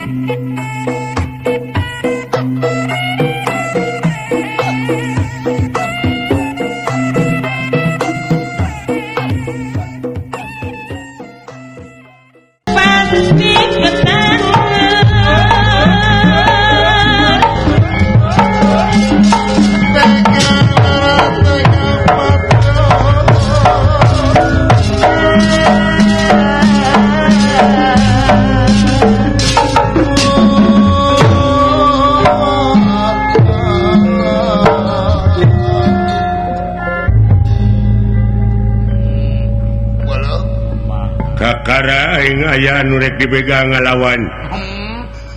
Pasti ketan. Kakara aing aya nu rek dipegang ngalawan.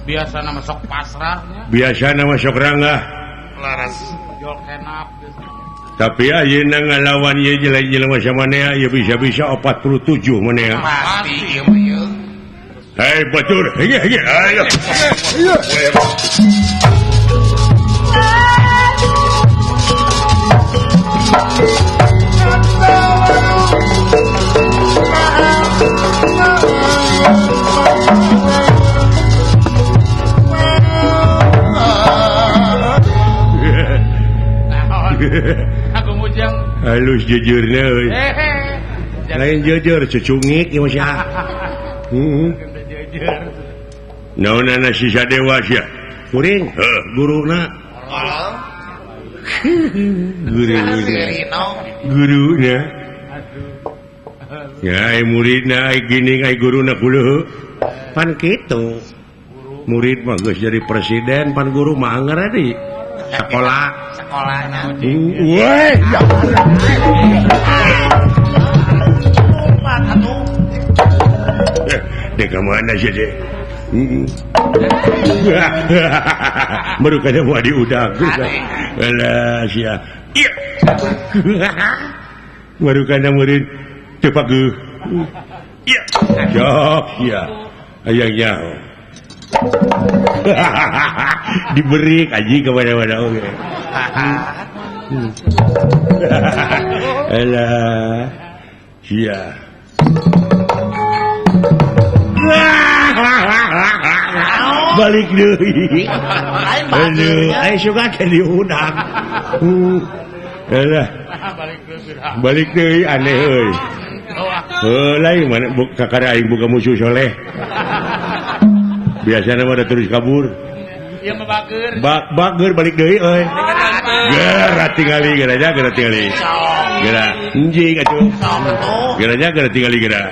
Biasa nama sok pasrahnya. Biasa nama sok ranggah. Laras. Jol kenap. Tapi ayeuna ngalawan ieu jelema samanea ieu bisa-bisa 47 manea. Pasti ieu mah ieu. Hei batur, hege hege ayo. Aku mujang. Halus jujurnya euy. Lain jujur cucungik ieu mah sia. Heeh. Naonana sisa dewa sia? Kuring, heuh guruna. Guruna. Ya ai muridna ai geuning ai guruna kuleuh. Pan kitu. Murid mah geus jadi presiden, pan guru mah anger di sekolah. Sekolahna. Woi. Dek ka mana sih dek? Baru kada mau diudak. Alah sia. Iya. Baru kada murid teu pageuh. Iya. Jok sia. Hayang nyaho. Diberi kaji kepada-pada oge. Alah. Sia. Balik deui. Aduh, ai suka teh diudak. Alah. Balik deui aneh euy. Heuh lain mana kakara aing buka musuh soleh. Biasana mah terus kabur. Ieu mah bager. Bager balik deui euy. Geura tingali geura nya geura tingali. Geura anjing atuh. Geura nya geura tingali geura.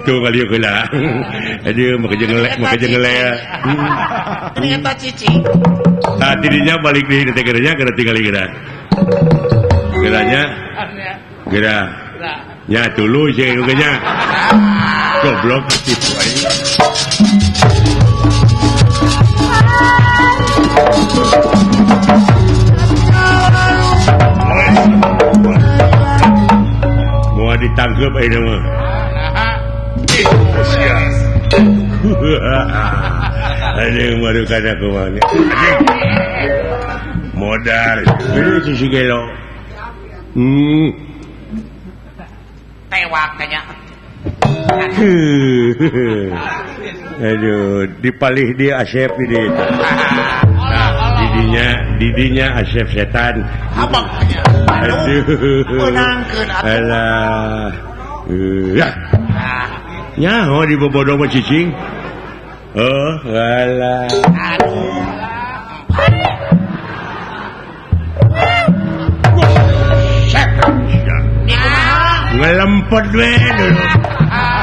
Tuh kali heula. Aduh make jeung ngelek, make jeung ngelek. Ternyata cicing. Tah tidinya balik deui teh geura nya geura tingali geura. Geura nya. Geura. Nya tuluy jeung oge nya. Goblok kitu aing. Mau ditangkep ayeuna mah. Aduh baru kada kumaha. Modal. Ieu si gelo. Tewak kayaknya. Aduh, dipalih dia Asep di dia. Nah, didinya Asep setan. Abang. Aduh. Alah. Ya. Nyaho di bobodo mah cicing. Oh, alah. Aduh. Ngelempet we dulu.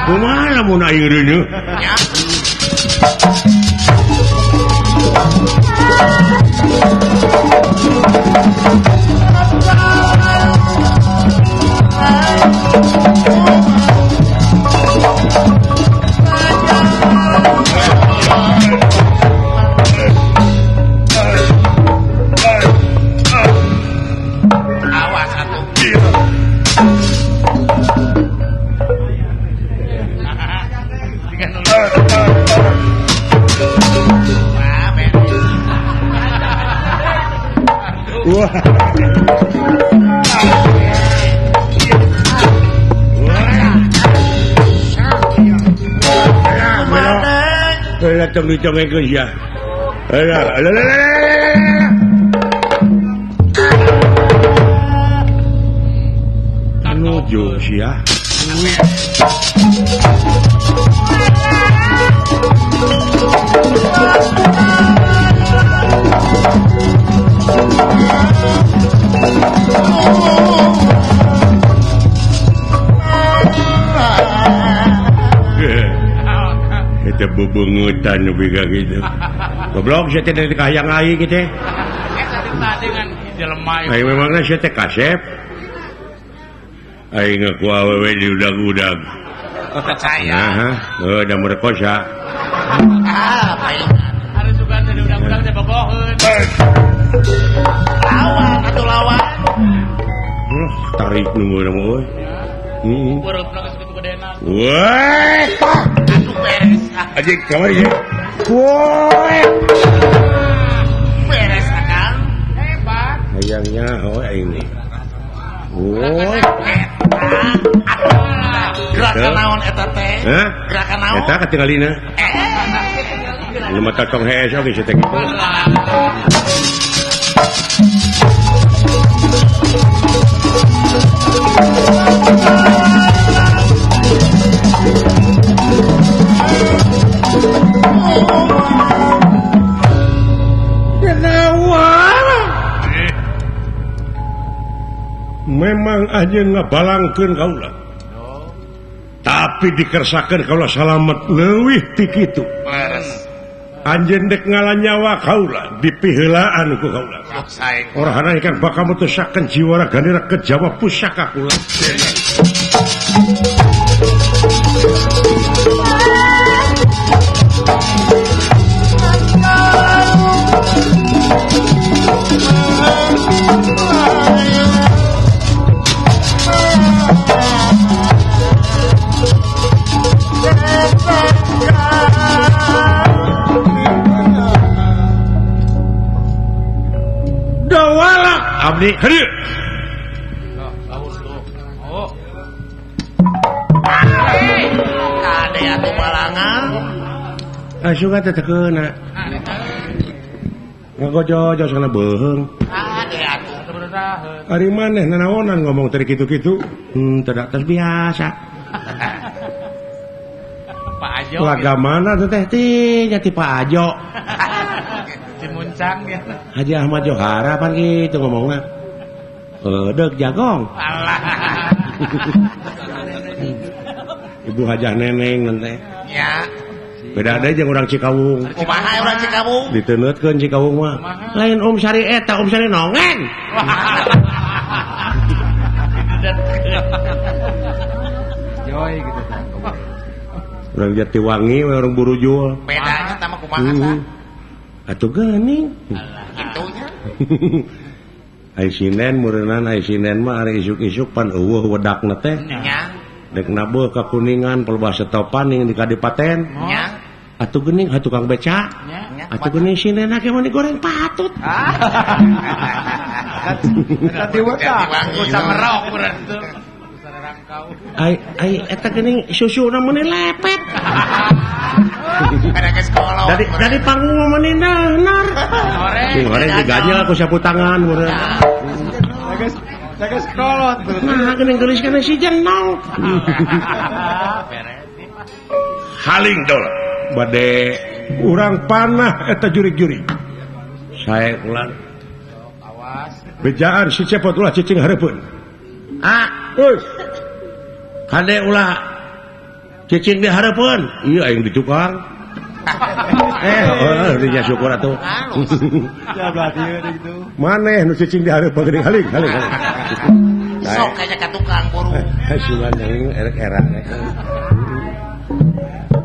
Kumaha lamun aing reuneuh? Awas atuh. Wah. Tong dicongengkeun sia. Nuju sia. Eta bebengetan nu biga kitu. Goblok sia teh dari kahayang aing teh. Aing memangna sia teh kasep. Aing ngaku awewe diudag-udag. Percaya. Heeh, heuh da merkosa. Ah, palingan. Ari sugan teh diudag-udag teh bogoheun. Lawan atuh lawan. Tarik nu meunang mah euy. Heeh. Beureupna geus kitu gedena. Weh, atuh beres. Anjing kamari ye. Woi. Beres akang. Hebat. Hayangnya oh aing nih. Woi. Gerakan naon eta teh? Hah? Gerakan naon? Eta katingalina. Nu mata tong hees oge sia teh kitu. Memang anjeun ngabalangkeun kaula. Tapi dikersakeun kaula salamet leuwih ti kitu. Anjeun dek ngalanyawa kaula dipiheulaan ku kaula. Orahana ingkang bakal mutusaken jiwa ragane ke Jawa pusaka kula. Abdi hadir. Oh. Kade atuh balangan. Asugan teh teu keuna. Ngagojo-jo sana beuheung. Kade atuh. Ari maneh nanaonan ngomong teh kitu-kitu. Teu tos biasa. Pak Ajo. Laga mana tuh teh teh nya ti Pak Ajo. Cimuncang ya. Haji Ahmad Johara pan gitu ngomongna. Deuk jagong. Alah. Ibu Hajah Neneng teh. Ya. Beda deui jeung urang Cikawung. Kumaha urang Cikawung? Diteuneukeun Cikawung mah. Lain Om Sari eta, Om Sari nongen. Joy gitu. Urang Jatiwangi we urang Burujul. Bedanya tah mah kumaha tah? Atuh geuning. Kitunya. Ai sinen meureunnan ai sinen mah ari isuk-isuk pan eueuh wedakna teh. Nya. Dek nabeuh ka Kuningan pelbah setopan ning di kadipaten. Nya. Atuh geuning ha tukang beca. Nya. Atuh geuning sinenna ke mah digoreng patut. Tadi wedak usah merok urang teh. Ai ai eta geuning susuna meuni lepet. Dari dari panggung mah meuni nanar. Sing hore diganyel ku sapu tangan meureun. Geus kolot. Nah geuning geulis kana si jenong. Haling dol. Bade urang panah eta jurig-jurig. Sae ulang. Awas. Bejaan si cepot ulah cicing hareupeun. Ah, euy. Kade ulah cicing di hareupeun. Ieu aing di tukang. Heuh, syukur atuh. Maneh nu cicing di hareupeun geuning haling, haling. Sok kaya ka tukang buru. Hasilan aing erek era.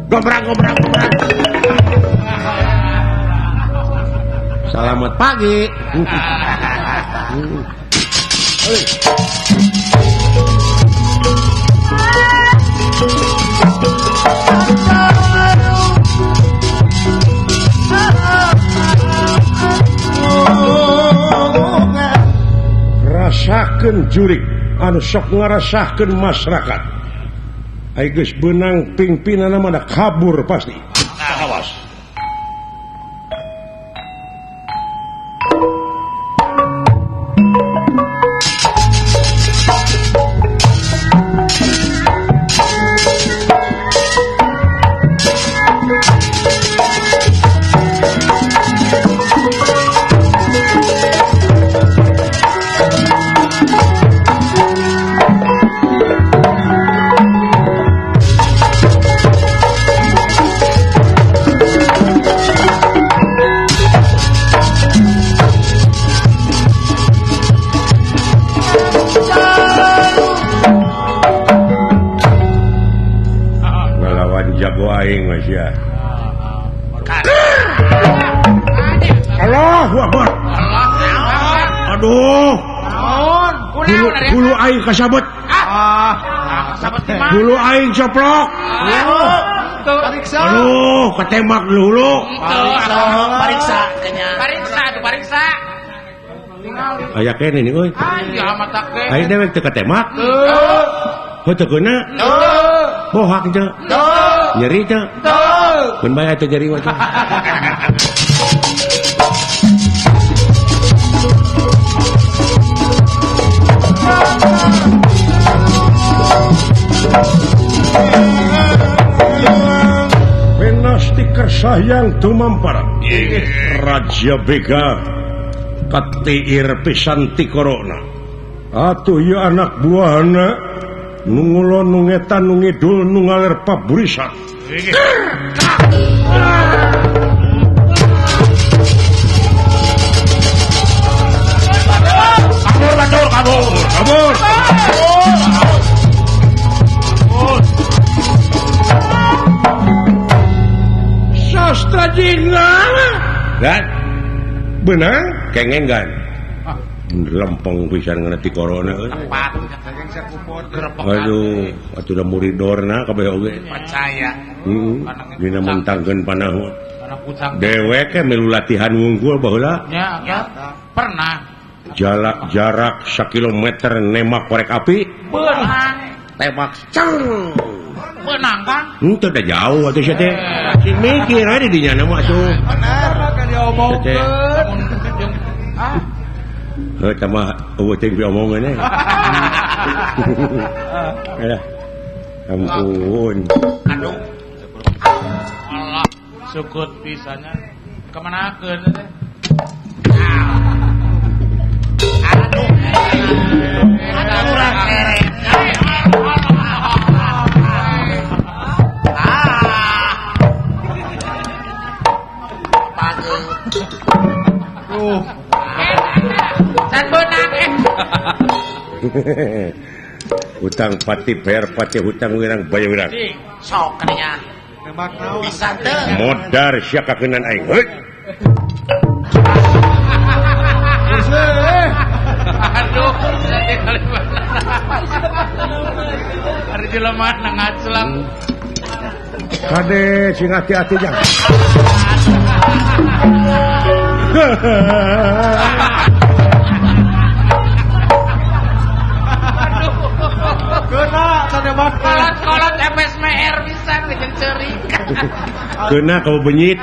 Gobrang gobrang gobrang. Selamat pagi. Rasakeun jurig anu sok ngarasakeun masyarakat. Ai geus beunang pingpinanna mah kabur pasti. Awas. Aing mah sia. Allahu Akbar. Aduh. Hulu aing kasabet. Hulu aing coplok. Aduh, ketembak hulu. Pariksa kenya. Pariksa tuh pariksa. Aya kene nih euy. Aing dewek teu ketembak. Heuh teu keuna. Bohak teu. Nyeri teu. Keun bae atuh nyeri mah. Penasti Kersahyang tumampara Raja Bega katiir pisan ti corona. Atuh ieu anak buahna nu ngulon nu ngetan nu ngidul nu ngaler paburisan. Kabur kabur kabur kabur. Sastra jingga kan benang kengen kan lempeng pisan ngeuna ti corona euy. Aduh, atuh da muridorna kabeh oge. Percaya. Heeh. Dina mentangkeun panah. Dewek ke milu latihan wungkul baheula. Nya, pernah. Jarak jarak sakilometer nembak korek api. Beunang. Tembak ceng. Beunang, Kang. Henteu da jauh atuh sia teh. Sing mikir we di dinya mah atuh. Bener kan diomongkeun. Ah. Heuh tah mah eueuh teh diomongeun eh. Alah. Ampun. Aduh. Allah, sukut pisannya. Kemanakeun teh? Aduh. Aduh urang kere. Hutang pati bayar pati hutang wirang bayar wirang. Sok kadinya. Bisa teu. Modar sia kakenan aing. Heuy. Aduh, ari jelema ngaclang. Kade sing hati-hati jang. Kena tanda kolot-kolot FSMR bisa jeung ceurik. Kena kamu benyit.